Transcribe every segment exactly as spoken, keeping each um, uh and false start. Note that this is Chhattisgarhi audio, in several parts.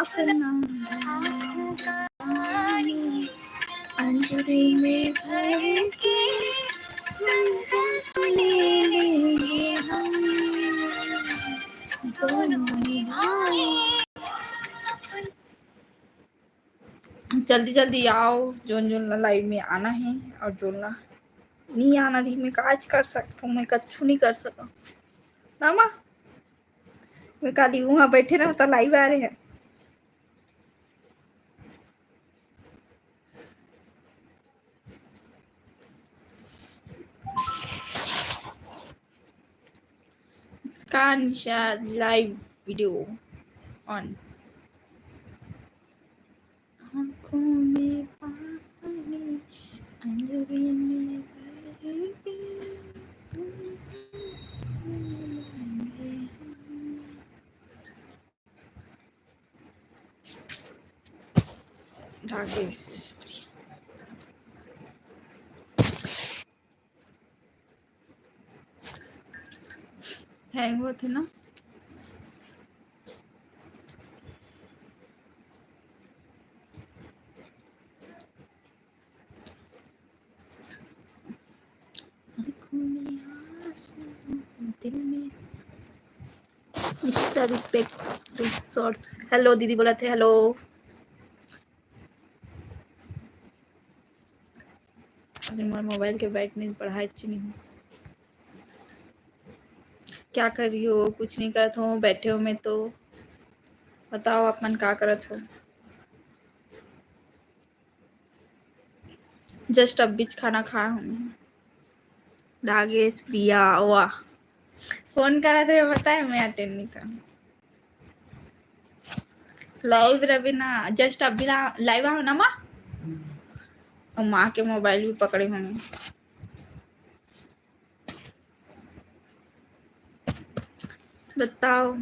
अपना आँखों का पानी अंजलि में भर के संकल्प ले लेंगे हम दोनों निभाए। जल्दी जल्दी आओ, जोन जोन ला लाइव में आना है और जोन ला नहीं आना रही, मैं काज कर सकता हूँ, मैं कछु नहीं कर सकता ना माँ। मैं खाली वहाँ बैठे रहो तो लाइव आ रहे हैं। इसका निशा लाइव वीडियो ऑन। आँखों में पानी, अंजलि में भर के सुनते रहेंगे हम। राकेश प्रिया। हैंग होथे ना। दिल में मिस्टर रिस्पेक्ट शॉर्ट्स। हेलो दीदी बोलत हे, हेलो। अभी मोर मोबाइल के बैटरी नहीं बढ़ाए चीनी हूँ। क्या कर रही हो? कुछ नहीं करत हूँ, बैठे हो मैं तो। बताओ आप मन का करत हो? जस्ट अभी खाना खाया हूँ मैं। राकेश प्रिया, वाह, फोन करत रहे, पता है, मैं अटेंड नहीं करूँ। लाइव रवि ना, जस्ट अभी लाइव आओ ना माँ। और माँ के मोबाइल भी पकड़े हूँ मैं। बताओ।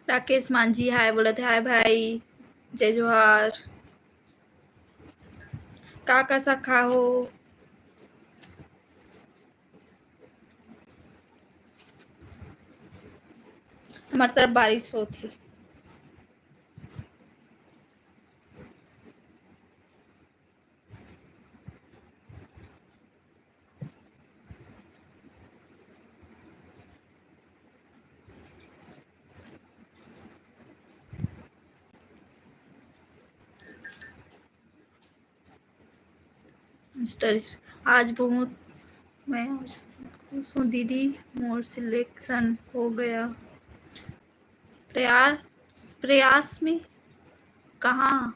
राकेश मांझी हाय बोलत हे, हाय भाई, जय जोहार। का का साग खाहो? हमर तरफ बारिश होत हे। मिस्टर, आज बहुत मैं खुश हूँ दीदी, मोर सिलेक्शन हो गया। प्रयास, प्रयास में कहाँ?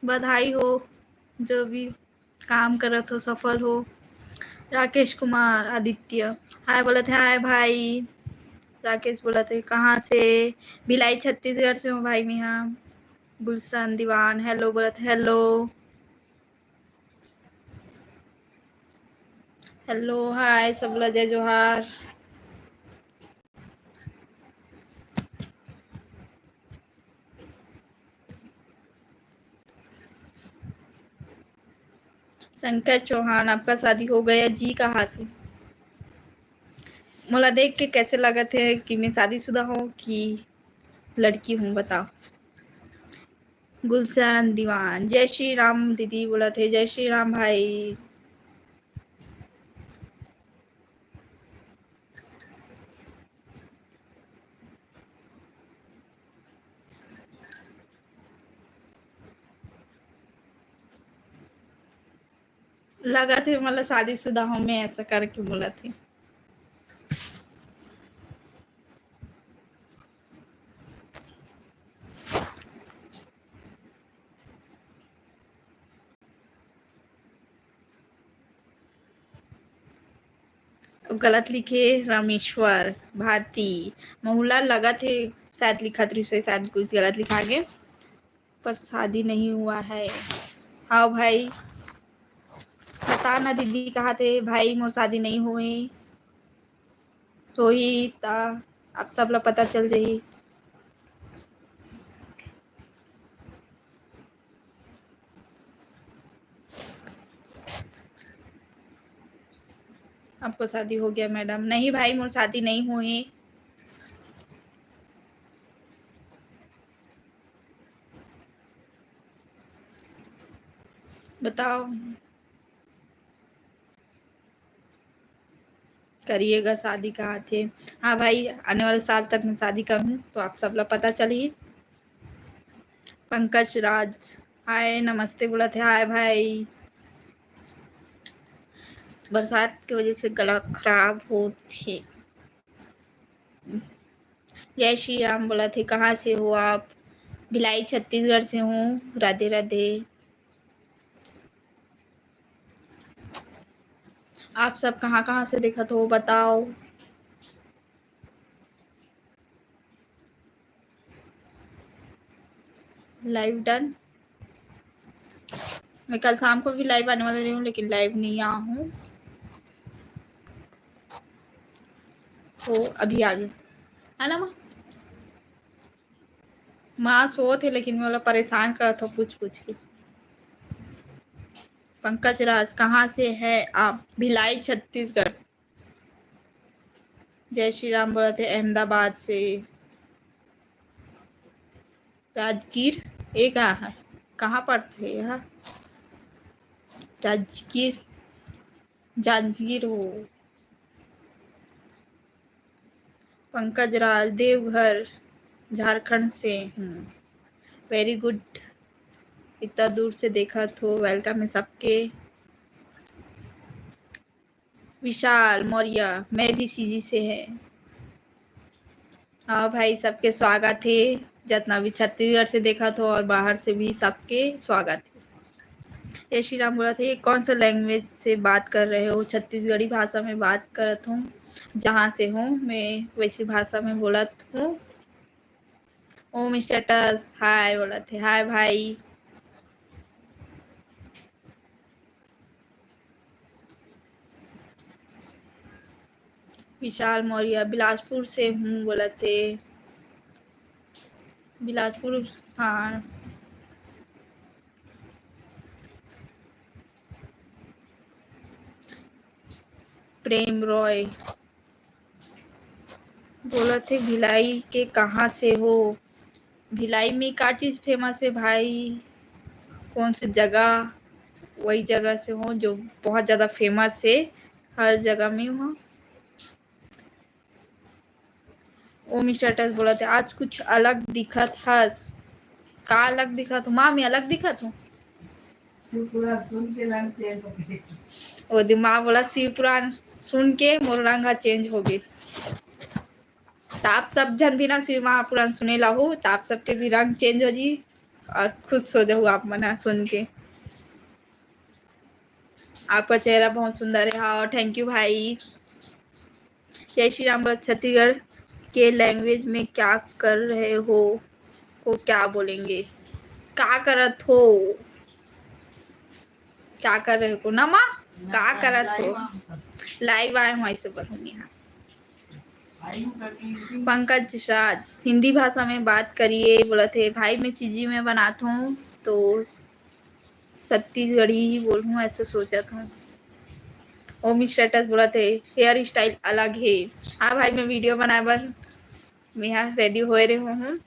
बधाई हो, जो भी काम करत हो, सफल हो। राकेश कुमार आदित्य हाय बोलत हे, हाय भाई। राकेश बोलत हे, कहाँ से? भिलाई छत्तीसगढ़ से हूँ भाई मेहा। गुलशन दीवान हेलो बोलत, हेलो। हेलो, हाय, सबला जय जोहार। शंकर चौहान, आपका शादी हो गया जी, कहाँ से? मोला देख के कैसे लगत हे कि मैं शादीशुदा हूँ कि लड़की हूँ, बताओ। गुलशन दीवान, जय श्री राम दीदी बोलत हे, जय श्री राम भाई। लगत हे, मतलब, शादीशुदा हूँ मैं, ऐसा करके बोलत हे। गलत लिखे रामेश्वर भारती, मोला लगत हे शायद लिखत रहिस होही, शायद कुछ गलत लिखा गे, पर शादी नहीं हुआ है। हाँ भाई, बता ना दीदी, कहा थे भाई मोर शादी नहीं हुई, तो ही ता आप सब ला पता चल जाही। आपको शादी हो गया मैडम? नहीं भाई, मोर शादी नहीं हुई। बताओ, करिएगा शादी, कहा थे। हाँ भाई, आने वाले साल तक मैं शादी करूँ, तो आप सब ला पता चलही। पंकज राज, हाय, नमस्ते बोलत हे। हाय भाई, बरसात के वजह से गला खराब होत हे। जय श्री राम बोलत हे। कहाँ से हो आप? भिलाई, छत्तीसगढ़ से हूँ। राधे राधे। आप सब कहाँ कहाँ से देखत हो, बताओ। Live done। मैं कल शाम को भी live आने वाला रही हूँ, लेकिन live नहीं आ हूँ, तो अभी आ गई, है ना माँ? माँ सोत हे, लेकिन मैं ओला परेशान करत हूँ पूछ पूछ के। पंकज राज, कहाँ से है आप? भिलाई, छत्तीसगढ़। जय श्री राम बोलत हे अहमदाबाद से। राजगीर, ये कहाँ है, कहाँ पड़ता है यह? राजगीर, जांजगीर हो। पंकज राज, देवघर, झारखंड से हूँ। Very good, इतना दूर से देखत हो, welcome है सबके। विशाल मौर्य, मैं भी सीजी से है। हाँ भाई, सबके स्वागत हे, जितना भी छत्तीसगढ़ से देखत हो और बाहर से भी, सबके स्वागत हे। जय श्री राम बोलत हे, कौन सा language से बात कर रहे हो? छत्तीसगढ़ी भाषा में बात करत हूँ, जहाँ से हूँ मैं वैसी भाषा में बोलत हूँ। ओम status, हाय बोलत हे, हाय भाई। विशाल मौर्य, बिलासपुर से हूँ बोलत हे। बिलासपुर, हाँ। प्रेम रॉय बोलत हे, भिलाई के कहाँ से हो? भिलाई में का चीज famous है भाई? कौन से जगह? वही जगह से हो जो बहुत ज्यादा famous है, हर जगह में हो। ओम status बोलत हे, आज कुछ अलग दिखत हस। का अलग दिखत हो माँ? मैं अलग दिखत हूँ? शिव पुराण सुन के रंग change हो गए। ओ दे माँ बोला, शिव पुराण सुन के मोर रंग ह change हो गए। त आप सब झन भी ना शिव महापुराण सुने ला हो, त आप सबके भी रंग change हो जी और खुश हो जाहू आप मन ह सुन के। आपका चेहरा बहुत सुंदर है। हाँ, thank you भाई। जय श्री राम बोलत, छत्तीसगढ़ के language में क्या कर रहे हो को क्या बोलेंगे? का करत हो? क्या कर रहे हो ना माँ? का करत हो? Live आए हूँ, ऐसे बोलूँ यहाँ। पंकज राज, हिंदी भाषा में बात करिए बोलत हे। भाई, मैं सीजी में बनात हूँ, तो छत्तीसगढ़ी ही बोलहूँ, ऐसे सोचत हूँ। ओम status बोलत हे, hair style अलग हे। हाँ भाई, मैं video बनाए बर मैं यहाँ ready होए रहे हूँ,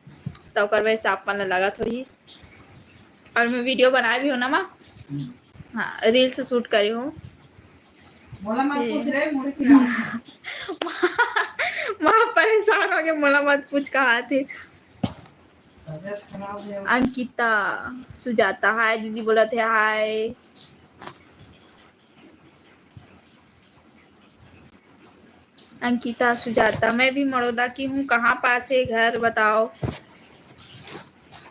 तो ओकर वजह से आप मन ला लगत होही। और मैं video बनाए भी हूँ ना माँ, हाँ, reels shoot करे हूँ। मोला मत पूछ रे, मुड़ी खिला। माँ परेशान हो गए, मोला मत पूछ कहा थे। तबीयत खराब है। अंकिता सुजाता, हाय दीदी बोलत हे, हाय। अंकिता सुजाता, मैं भी मड़ौदा की हूँ, कहाँ पास है घर बताओ,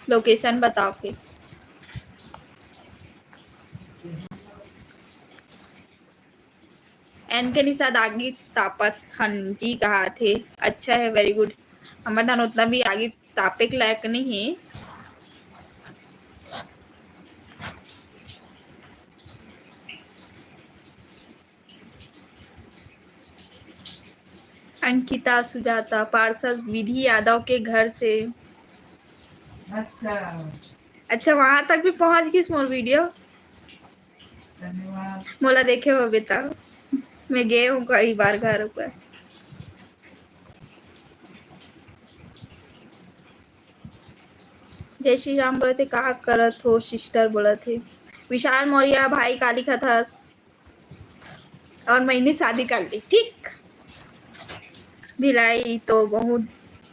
location बताओ फिर। एंथनी साथ आगी तापत हन जी कहा थे, अच्छा है, very good। हमर धान उतना भी आगी तापे के लायक नहीं है। अंकिता सुजाता, पार्षद विधि यादव के घर से। अच्छा। अच्छा, वहां तक भी पहुंच गई मोर video। धन्यवाद। मोला देखे हो बेटा। मैं गे हूँ कई बार घर ऊपर। जय श्री राम बोलत हे, का करत हो sister बोलत हे। विशाल मौर्य भाई, का लिखत हस? और मैंने शादी कर ली, ठीक। भिलाई तो बहुत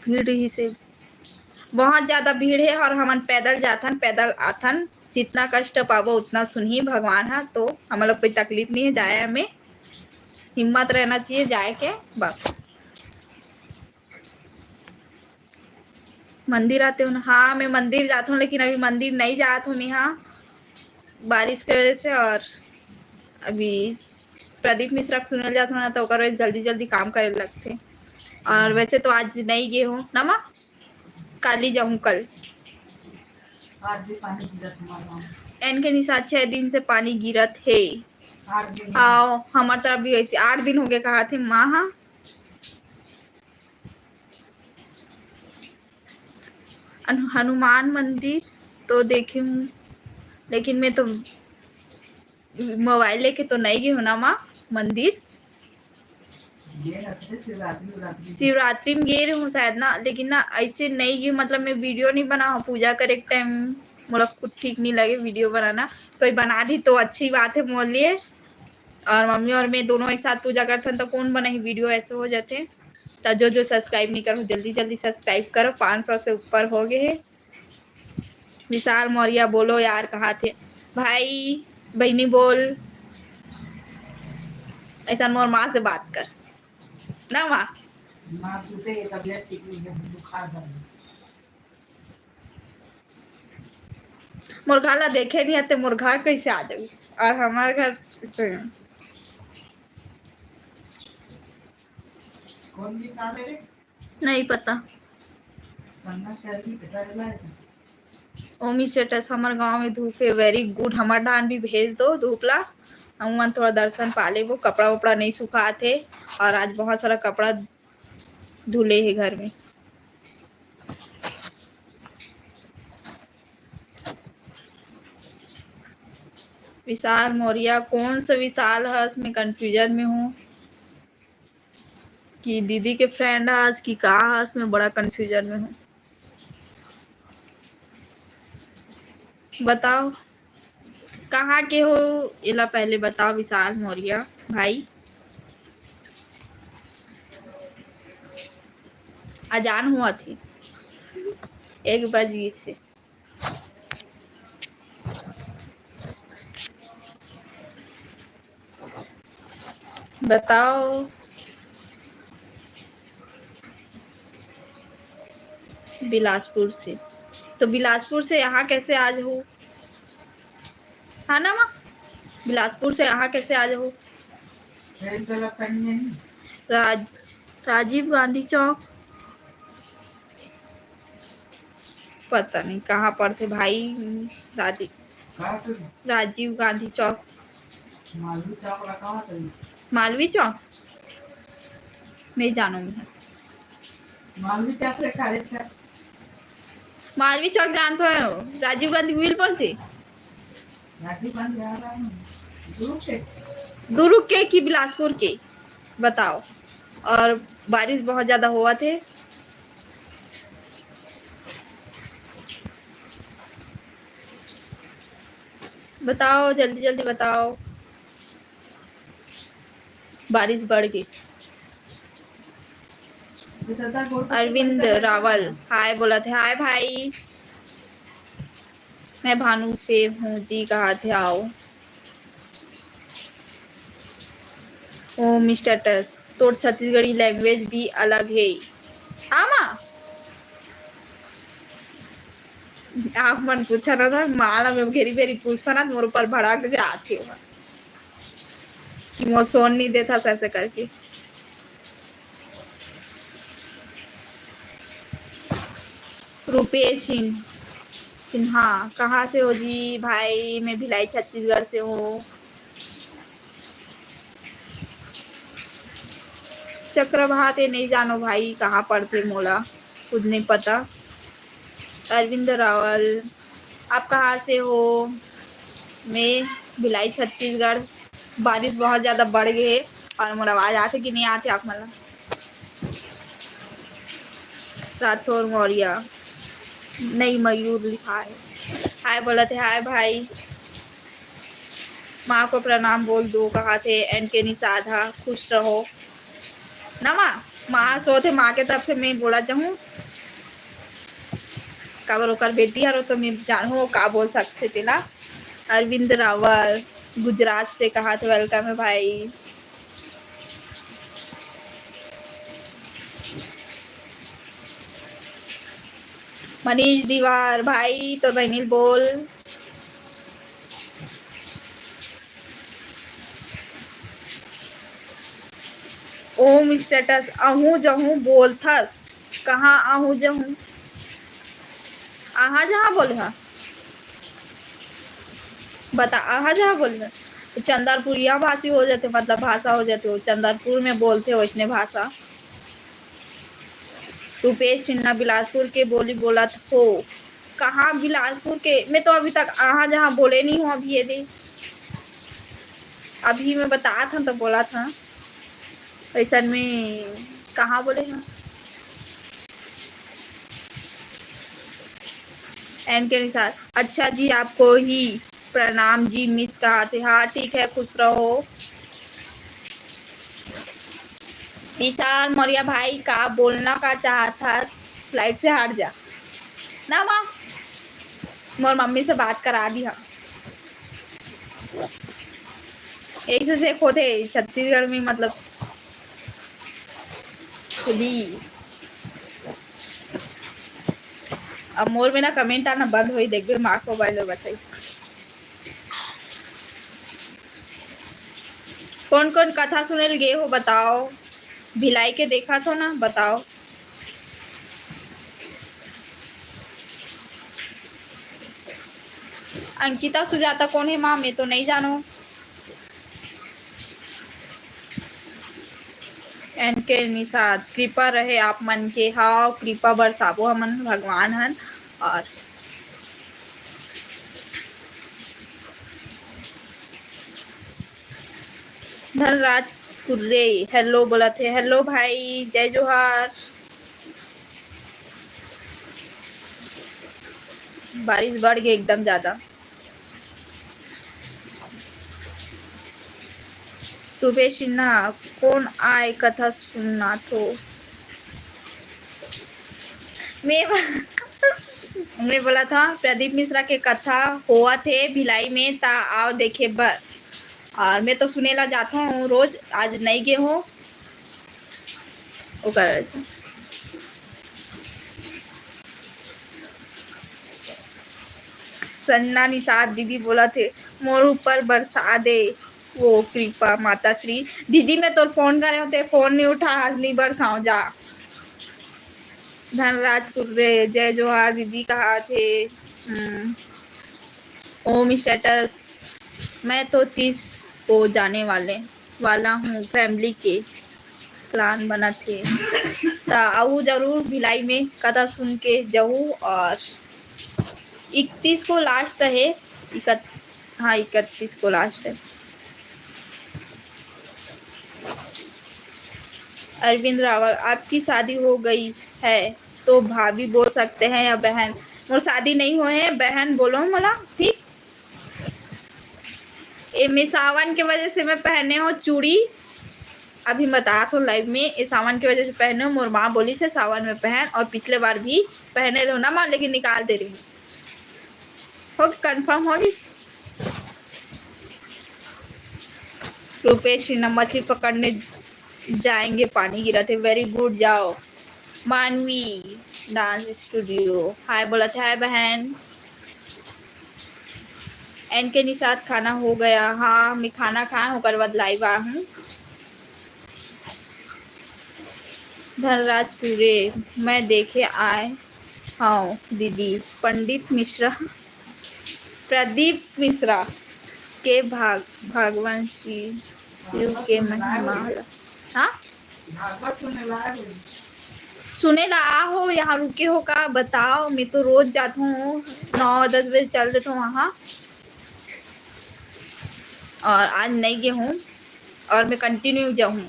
भीड़ रहिसे, बहुत ज्यादा भीड़ हे और हमन पैदल जाथन, पैदल आथन। जितना कष्ट पाबो उतना सुनही भगवान ह, तो हमन ला कोई तकलीफ नहीं हे जाए में। हिम्मत रहना चाहिए जाए के, बस। मंदिर आते हो ना? हाँ, मैं मंदिर जात हूँ, लेकिन अभी मंदिर नहीं जात हूँ मैं, हाँ, बारिश के वजह से। और अभी प्रदीप मिश्रा के सुनल जात हूँ ना, तो ओकर वजह से जल्दी जल्दी काम करे लगथे। और वैसे तो आज नहीं गे हूँ ना माँ, काली जाहूँ कल। आज भी पानी गिरत हमारे गाँव में। एन के निशा छह दिन से पानी गिरत हे। आठ दिन। हाँ, हमार तरफ भी वैसे आठ दिन हो गए कहा थे माँ। हाँ, अनु-, हनुमान मंदिर तो देखे हूँ, लेकिन मैं तो मोबाइल लेके तो नहीं गई हूँ ना माँ मंदिर। ये रखते शिवरात्रि, शिवरात्रि। शिवरात्रि में गए रहूँ शायद ना, लेकिन ना ऐसे नहीं गई, मतलब मैं वीडियो नहीं बनाऊँ पूजा करे के टाइम, मोला खुद ठीक नहीं लगे वीडियो बनाना। कोई बना दी तो अच्छी बात है मोर लिए। और मम्मी और मैं दोनों एक साथ पूजा करथन तो कौन बनाही वीडियो, ऐसे हो जाथे। तो जो जो सब्सक्राइब नहीं करो, जल्दी जल्दी सब्सक्राइब करो, पाँच सौ से ऊपर हो गए है। विशाल मौर्य बोलो यार, कहा थे भाई बहनी बोल, ऐसा मोर माँ से बात कर ना माँ। माँ सुते, तबियत ठीक नहीं है, बुखार बन गया। मोर घर ला देखे नहीं आते, मोर घर कैसे आ जाबे? और हमारे घर से कौन भी साले रे? नहीं पता। पन्ना क्या भी पता है ना? ओमी स्टेटस, हमर गांव में धूप है, very good। हमर धान भी भेज दो धूप ला, हम मन थोड़ा दर्शन पा लेबो। कपड़ा वपड़ा नहीं सुखात है और आज बहुत सारा कपड़ा धुले है घर में। विशाल मौर्य, कौन सा विशाल हस? मैं confusion में हूँ कि दीदी के friend हस कि का हस, मैं बड़ा confusion में हूँ। बताओ कहाँ के हो, एला पहले बताओ विशाल मौर्य भाई। अजान हुआ थी, एक बज गई से। बताओ। बिलासपुर से, तो बिलासपुर से यहाँ कैसे आज हो? हाँ ना माँ, बिलासपुर से यहाँ कैसे आज हो? राज-, राजीव गांधी चौक। पता नहीं कहाँ पड़थे भाई। राजीव, राजीव गांधी चौक। मालवी चौक नहीं जानो मैं। मालवी चौक रे, काले चौक। मालवी चौक जानथो, राजीव गांधी मिल बोलथे। राजीव गांधी आ रहा है। दुरुग के? दुरुग के कि बिलासपुर के? बताओ। और बारिश बहुत ज्यादा होवत हे। बताओ, जल्दी जल्दी बताओ। बारिश बढ़ गई। अरविंद रावल हाय बोलत हे। हाय भाई, मैं भानु से हूँ जी, कहा थे आओ। ओम स्टेटस, तोर छत्तीसगढ़ी language भी अलग हे। हाँ माँ, आप मन पूछा ना था, माँ ला मैं घेरी बेरी पूछता ना, मोर ऊपर भड़क जाती हूँ कि मोर सोन नहीं देता था ऐसे करके। रुपेश सिंह, सिन्हा, कहाँ से हो जी? भाई, मैं भिलाई छत्तीसगढ़ से हूँ। चक्रभात ये नहीं जानो भाई, कहाँ पड़थे, मोला खुद नहीं पता। अरविंद रावल, आप कहाँ से हो? मैं भिलाई छत्तीसगढ़। बारिश बहुत ज़्यादा बढ़ गई है, और मोर आवाज आथे कि नहीं आथे आप मन ला? राठौर मौर्य, नहीं, मयूर लिखा है। हाय बोलत हे, हाय भाई। माँ को प्रणाम बोल दो, कहा थे एन के निषाद हा, खुश रहो। ना माँ, माँ सोते, माँ के तरफ से मैं बोला चाहूँ, काबर ओकर बेटी हरो तो मैं जानहूँ का बोल सकथे तेला। अरविंद रावल गुजरात से कहा थे, welcome है भाई। मनीष दीवार भाई, तो बहनील बोल। ओम स्टेटस, अहूँ जहूँ बोलथस, कहाँ अहूँ जहूँ? आहा जहाँ बोले हा, बता, आहा जहाँ बोले हा। तो चंदरपुरिया भाषी हो जाते, मतलब भाषा हो जाते, वो चंदरपुर में बोलते वैसने भाषा। रूपेश सिन्हा बिलासपुर के बोली बोलत हो। कहाँ बिलासपुर के? मैं तो अभी तक आहा जहाँ बोले नहीं हूँ अभी ये दे। अभी मैं बतात हूँ तो बोलत हूँ। ऐसन में कहाँ बोले हूँ? एन के निषाद, अच्छा जी, आपको ही प्रणाम जी, मिस कहा थे। हाँ, ठीक है, खुश रहो। विशाल मौर्य भाई, का बोलना का चाहत हस? लाइव से हट जा ना माँ, मोर मम्मी से बात करा दी हा। यही से, से होथे छत्तीसगढ़ में, मतलब, खुली। अब मोर में ना कमेंट आना बंद होई, देखबे माँ के मोबाइल में बताई। कौन कौन कथा सुने ल गे हो बताओ, भिलाई के देखा थो ना, बताओ। अंकिता सुजाता कौन है माँ, मैं तो नहीं जानूँ। एन के निषाद, कृपा रहे आप मन के। हाँ, कृपा बरसाबो हमन भगवान हन। और धनराज कुर्रे हेलो बोलत हे। हेलो भाई, जय जोहार। बारिश बढ़ गई एकदम ज्यादा। रूपेश सिन्हा, कौन आय कथा सुनाथो? मैं मैं बोलत हूँ प्रदीप मिश्रा के कथा होवत हे भिलाई में, ता आओ देखे बर। और मैं तो सुने ला जाता हूँ रोज, आज नहीं गे हूँ। ओकर संजना निषाद दीदी बोलत हे, मोर ऊपर बरसा दे वो कृपा माता श्री। दीदी, मैं तोर फोन करे हों, ते फोन नहीं उठा, आज नहीं बरसाओ जा। धनराज कुर्रे, जय जोहार दीदी, कहा थे? हम्म। ओम स्टेटस, मैं तो तीस को जाने वाले, वाला हूँ, फैमिली के प्लान बनत हे। त आऊ जरूर भिलाई में कथा सुन के जाहू। और इकतीस को लास्ट है, इकत-, हाँ, इकतीस को लास्ट है। अरविंद रावल, आपकी शादी हो गई है तो भाभी बोल सकते हैं या बहन? मोर शादी नहीं हुए है, बहन बोलो मोला, ठीक? ए, मैं सावन के वजह से मैं पहने हो चूड़ी, अभी बतात हो लाइव में, ए सावन के वजह से पहने हो। मोर माँ बोली से सावन में पहन, और पिछले बार भी पहने रहो ना माँ, लेकिन निकाल दे रही हूँ। हो कन्फर्म होगी। रूपेश सिन्हा मछली पकड़ने जाएंगे, पानी गिरा थे। वेरी गुड, जाओ। मानवी डांस स्टूडियो हाय बोलत हे, हाय बहन। एन के निषाद, खाना हो गया? हाँ, मैं खाना खाए हूँ, ओकर बाद लाइव आ हूँ। धनराज कुरे, मैं देखे आए हूँ दीदी। पंडित मिश्रा, प्रदीप मिश्रा के भाग-, भगवान श्री शिव के महिमा। हाँ? भागवत सुने ला आए हो। सुने ला आ हो, यहाँ रुके हो का? बताओ, मैं तो रोज जात हूँ, नौ दस बजे चल देत हूँ वहाँ, और आज नहीं गए हूँ। और मैं कंटिन्यू जाऊँ,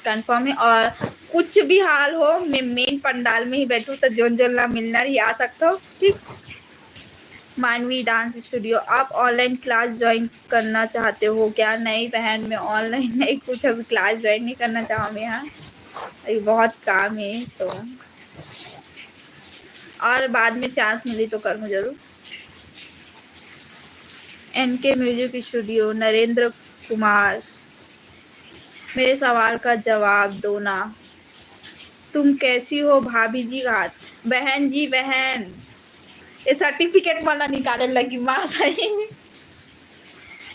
कंफर्म है। और कुछ भी हाल हो, मैं मेन पंडाल में ही बैठूँ, तो जोन जोन ला मिलना ही आ सकता हो, ठीक। मानवी डांस स्टूडियो, आप ऑनलाइन क्लास ज्वाइन करना चाहते हो क्या? नहीं बहन, मैं ऑनलाइन नहीं, कुछ अभी क्लास ज्वाइन नहीं करना चाहूँ मैं यहाँ, अभी बहुत काम है। तो और बाद में चांस मिली तो करूँ जरूर। NK music studio, Narendra Kumar, मेरे सवाल का जवाब दो ना। तुम कैसी हो भाभी जी? बात बहन जी, बहन, ये सर्टिफिकेट वाला निकाले लगी माँ सही।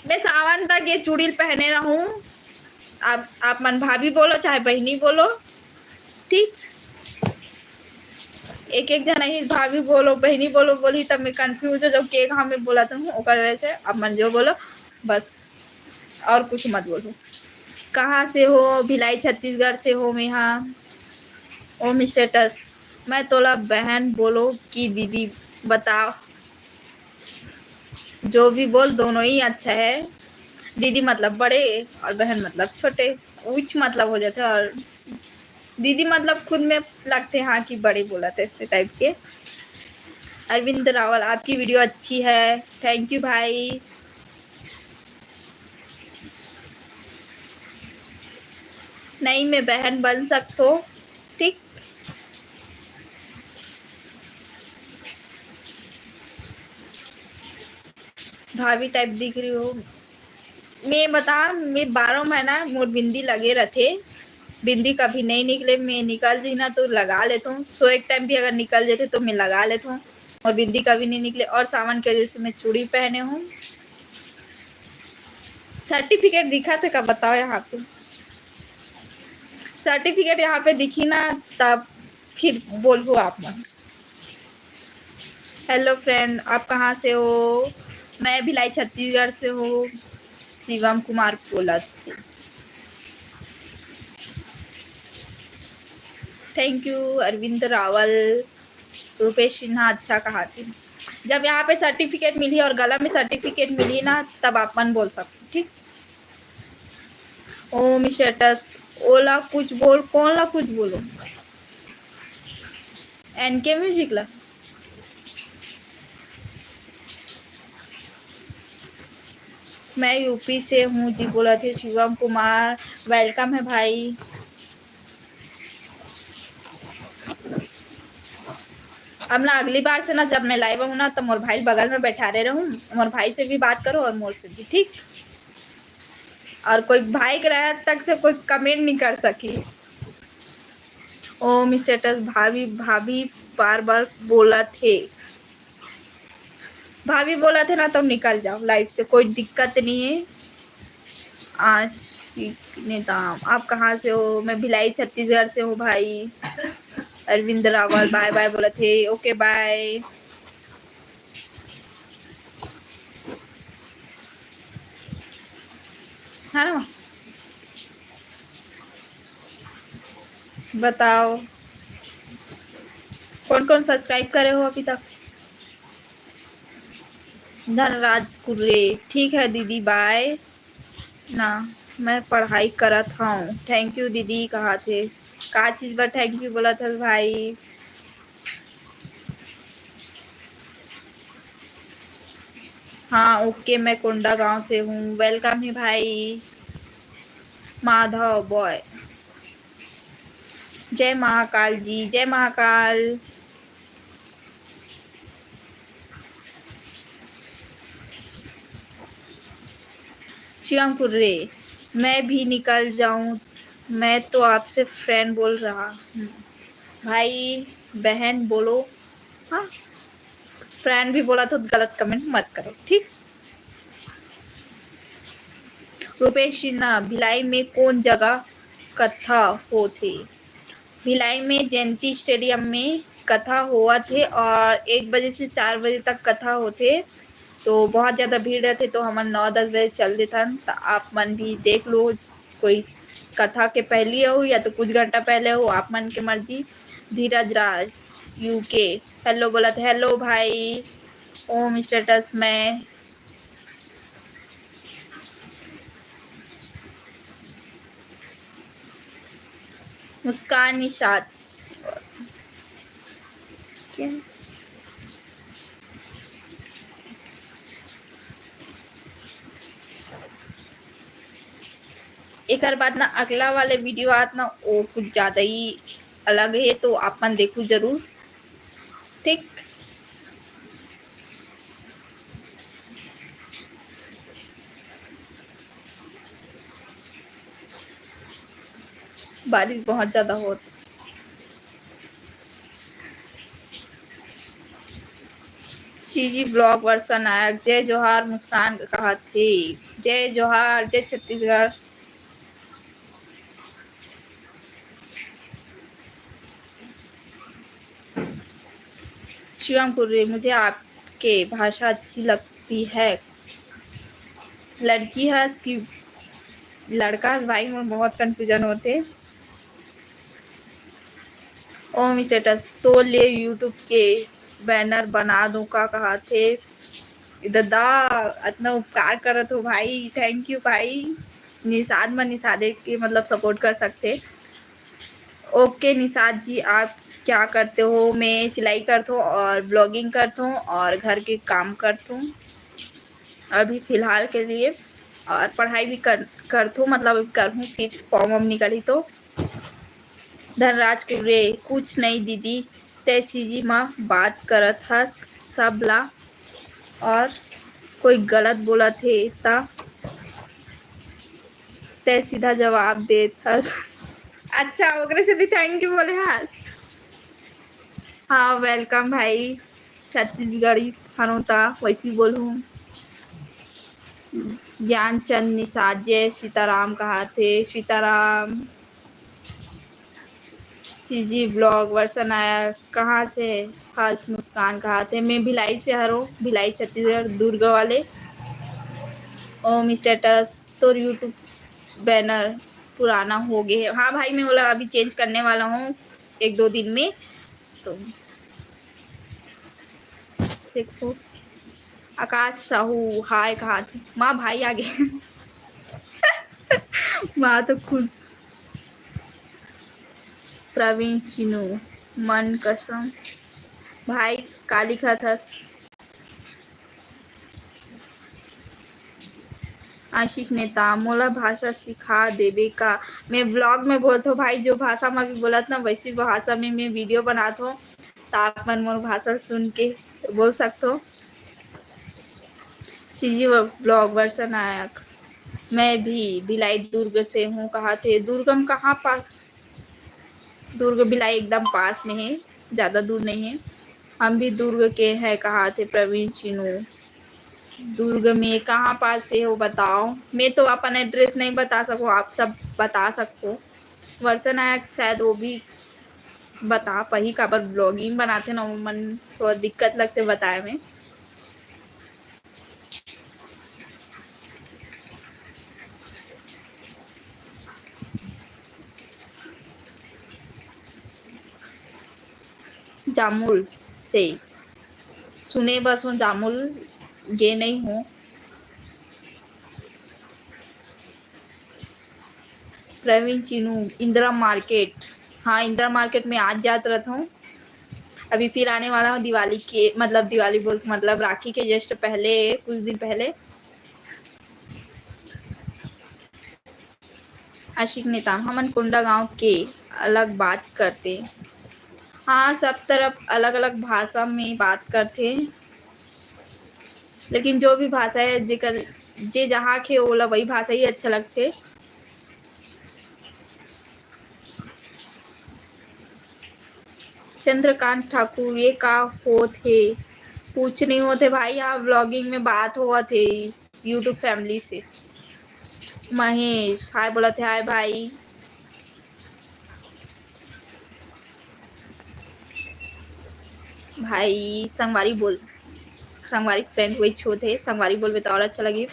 मैं सावन तक ये चूड़ी पहने रहूं। आप, आप मन भाभी बोलो चाहे बहनी बोलो, ठीक। एक एक जना ही भाभी बोलो, बहनी बोलो बोली, तब मैं कंफ्यूज हो जाऊँ के कहाँ मैं बोला तो हूँ, ओकर वजह से आप मन जो बोलो बस, और कुछ मत बोलो। कहाँ से हो? भिलाई छत्तीसगढ़ से हो मैं। हाँ, ओम स्टेटस, मैं तोला बहन बोलो कि दीदी बताओ। जो भी बोल, दोनों ही अच्छा है। दीदी मतलब बड़े और बहन मतलब छोटे, उच मतलब हो जाते हैं। और दीदी मतलब खुद में लगते हैं, हाँ, कि बड़े बोला थे, ऐसे टाइप के। अरविंद रावल, आपकी वीडियो अच्छी है, थैंक यू भाई। नहीं, मैं बहन बन सकतो, ठीक। भाभी टाइप दिख रही हो। मैं बता, मैं बारह महीना मोर बिंदी लगे रथे, बिंदी कभी नहीं निकले। मैं निकल जी ना तो लगा लेता हूँ, सोए के टाइम भी अगर निकल जाते तो मैं लगा लेता हूँ, और बिंदी कभी नहीं निकले। और सावन की वजह से मैं चूड़ी पहने हूँ। सर्टिफिकेट दिखा थे का, बताओ यहाँ पे। सर्टिफिकेट यहाँ पे दिखी ना, तब फिर बोलबो आप मन। हेलो फ्रेंड, आप कहाँ से हो? मैं भिलाई छत्तीसगढ़ से हूँ, शिवम कुमार बोलत। Thank you Arvind Rawal. रुपेश सिन्हा अच्छा कहा थी। जब यहाँ पे सर्टिफिकेट मिली और गला में सर्टिफिकेट मिली ना, तब आप मन बोल सकते, ठीक। ओम स्टेटस, ओला कुछ बोल, कौन ला कुछ बोलो? एनके म्यूजिक ला। मैं यूपी से हूँ जी, बोला थे शिवम कुमार। वेलकम है भाई। अब ना अगली बार से ना जब मैं लाइव हूँ ना, तो मोर भाई बगल में बैठा रहे रहूँ, मोर भाई से भी बात करो और मोर से भी, ठीक। और कोई भाई के रहत तक से कोई कमेंट नहीं कर सकी। ओम स्टेटस, भाभी, भाभी बार बार बोला थे, भाभी बोला थे ना, तो निकल जाओ लाइव से, कोई दिक्कत नहीं है। आशिक नेताम, आप कहाँ से हो? मैं भिलाई छत्तीसगढ़ से हूँ भाई। अरविंद रावल बाय बाय बोला थे, ओके बाय। है ना, बताओ कौन कौन सब्सक्राइब करे हो अभी तक? धनराज कुर्रे, ठीक है दीदी, बाय। ना, मैं पढ़ाई करत हूँ। थैंक यू दीदी कहा थे। का चीज बर थैंक यू बोला था भाई? हाँ, ओके, मैं कोंडागांव से हूँ। वेलकम है भाई। माधव बॉय, जय महाकाल जी, जय महाकाल। शिवम कुर्रे, मैं भी निकल जाऊं, मैं तो आपसे फ्रेंड बोल रहा हूँ। भाई बहन बोलो, हाँ, फ्रेंड भी बोला तो गलत कमेंट मत करो, ठीक। रुपेश सिन्हा, भिलाई में कौन जगह कथा होथे? भिलाई में जयंती स्टेडियम में कथा होवत हे और एक बजे से चार बजे तक कथा होथे, तो बहुत ज़्यादा भीड़ रहथे, तो हमन नौ दस बजे चल देथन। त आप मन भी देख लो, कोई कथा के पहली हो या तो कुछ घंटा पहले हो, आप मन के मर्जी। धीरज राज, यूके, हेलो बोलत, हेलो भाई। ओम स्टेटस में। मुस्कान निषाद। एकर बाद ना अगला वाले video आत ना, वो कुछ ज़्यादा ही अलग है, तो आप मन देखू जरूर, ठीक? बारिश बहुत ज्यादा होत। सीजी vlog वर्षा नायक, जय जोहार मुस्कान कहा थे। जय जोहार, जय छत्तीसगढ़। शिवम कुर्रे, मुझे आपके भाषा अच्छी लगती है। लड़की है कि लड़का है भाई, में बहुत confusion होते। ओम status तो ले YouTube के banner बना दूं का कहा थे। दादा, इतना उपकार करत हो भाई, thank you भाई। निषाद में निषादे के मतलब support कर सकते। OK निषाद जी, आप क्या करते हो? मैं सिलाई करता हूँ और vlogging करता हूँ और घर के काम करता हूँ अभी फिलहाल के लिए, और पढ़ाई भी कर करता हूँ, मतलब अभी करूँ, फिर form वॉर्म निकली तो। धनराज कुर्रे, कुछ नहीं दीदी, तै सीजी माँ बात करत हस सब ला, और कोई गलत बोलत हे ता तै सीधा जवाब देत हस। अच्छा, ओकरे से thank you बोले हस। हाँ, welcome भाई। छत्तीसगढ़ी हनों ता वैसी बोलूँ। ज्ञानचंद निषाद, जय सीताराम कहा थे। सीताराम। सीजी vlog वर्षा नायक, कहाँ से? हर्ष मुस्कान कहा थे। मैं भिलाई से हरों, भिलाई छत्तीसगढ़, दुर्ग वाले। ओम status, तोर YouTube banner पुराना हो गए है। हाँ भाई, मैं ओला अभी change करने वाला हूँ एक दो दिन में। तो देखो, आकाश साहू hi कहा थे। माँ भाई आ गए। माँ तो खुश। प्रवीण चिनू, मन कसम भाई, का लिखत हस? आशिक नेता, मोला भाषा सिखा देबे का? मैं vlog में बोलत हूँ भाई, जो भाषा में भी बोलत ना, वैसी भाषा में मैं video बनात हूँ, तो आप मन मोर भाषा सुन के बोल सकते हो। सीजी vlog वर्षा नायक, मैं भी भिलाई दुर्ग से हूँ कहा थे। दुर्ग में कहाँ पास? दुर्ग भिलाई एकदम पास में है, ज़्यादा दूर नहीं है। हम भी दुर्ग के हैं कहा थे प्रवीण चिनू। दुर्ग में कहाँ पास से हो बताओ? मैं तो अपन address नहीं बता सकूँ, आप सब बता सकते हो। वर्षा नायक शायद वो भी बता पाही, काबर vlogging बनाथे ना, ओमन थोड़ा दिक्कत लगथे बताए में। जामुल से सुने बस हूँ, जामुल गे नहीं हूँ। प्रवीण चिनू, इंदिरा मार्केट। हाँ, इंदिरा मार्केट में आज जात रहता हूँ। अभी फिर आने वाला हूँ दिवाली के, मतलब दिवाली बोल, मतलब राखी के just पहले, कुछ दिन पहले। आशिक नेता, हमन कोंडागांव के, अलग बात करते। हाँ, सब तरफ अलग-अलग भाषा में बात करथे, लेकिन जो भी भाषा है, जेकर, जे जहाँ के, ओला वही भाषा ही अच्छा लगथे। चंद्रकांत ठाकुर, ये का होत हे? कुछ नहीं होत हे भाई, यहाँ vlogging में बात होवत हे YouTube family से। महेश hi बोलत हे, hi भाई। भाई संगवारी बोल, संगवारी friend वही होत हे, संगवारी बोलबे तो और अच्छा लगे।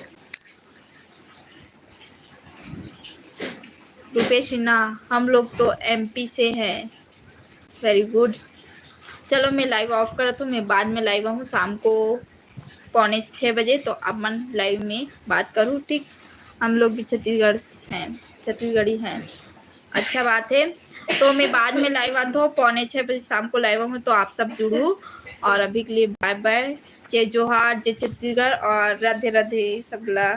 रुपेश सिन्हा, हम लोग तो एमपी से हैं। Very good। चलो, मैं live off करत हूँ, मैं बाद में live आऊँ शाम को पौने छः बजे, तो आप मन live में बात करूँ, ठीक? हम लोग भी छत्तीसगढ़ हैं, छत्तीसगढ़ी हैं। अच्छा बात है। तो मैं बाद में लाइव आत हो, पौने छः बजे शाम को लाइव आऊँ, तो आप सब जुड़ू। और अभी के लिए बाय बाय, जय जोहार, जय छत्तीसगढ़ और राधे राधे सबला।